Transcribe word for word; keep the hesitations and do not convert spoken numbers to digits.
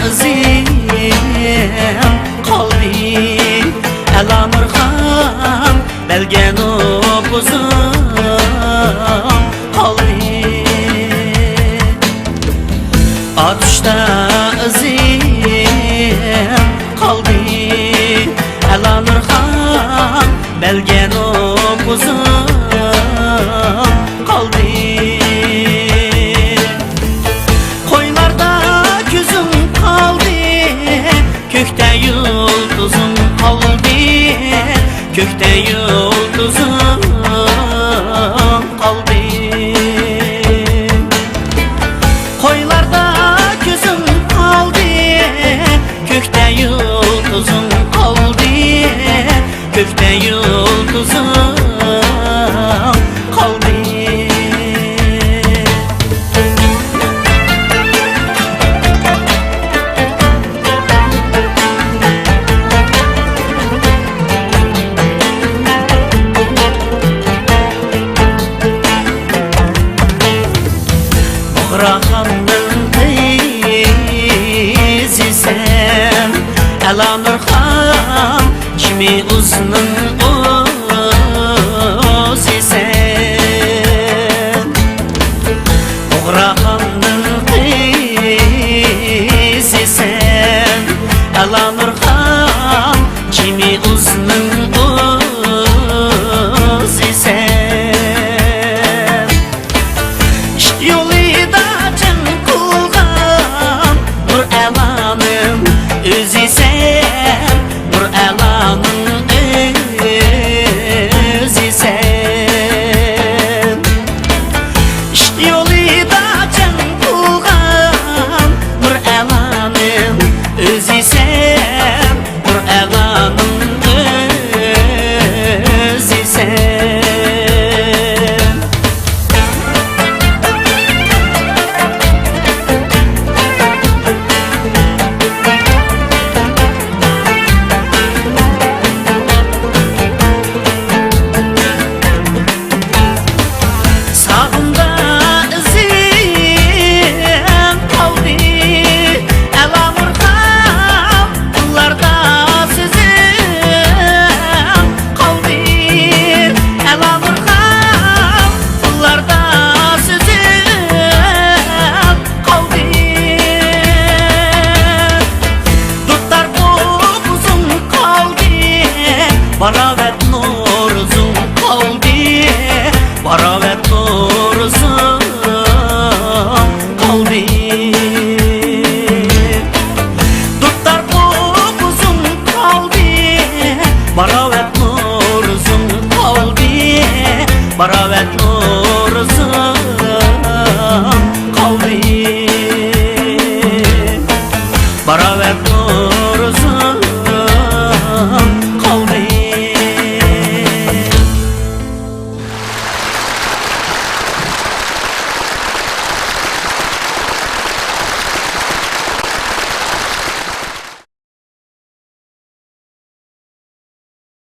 ئىزىم قالدى، ئەلانۇرخان، بەلگە نوپۇزۇم قالدى. ئاتۇشتا ئىزىم قالدى، ئەلانۇرخان، بەلگە نوپۇزۇم قالدى. قويلاردا كۆزۈڭ قالدى، كۆكتە يۇلتۇزۇڭ قالدى، كۆكتە يۇلتۇزۇڭ قالدى. قويلاردا كۆزۈڭ قالدى، كۆكتە يۇلتۇزۇڭ قالدى، كۆكتە يۇلتۇزۇڭ قالدى. بۇغراخاننىڭ قىزىسەن، ئەلانۇرخان، چىمى ئۇزنىڭ ئۆزىسەن. بۇغراخاننىڭ قىزىسەن، ئەلانۇرخان، چىمى ئۇزنىڭ ئۆزىسەن. ئىت يول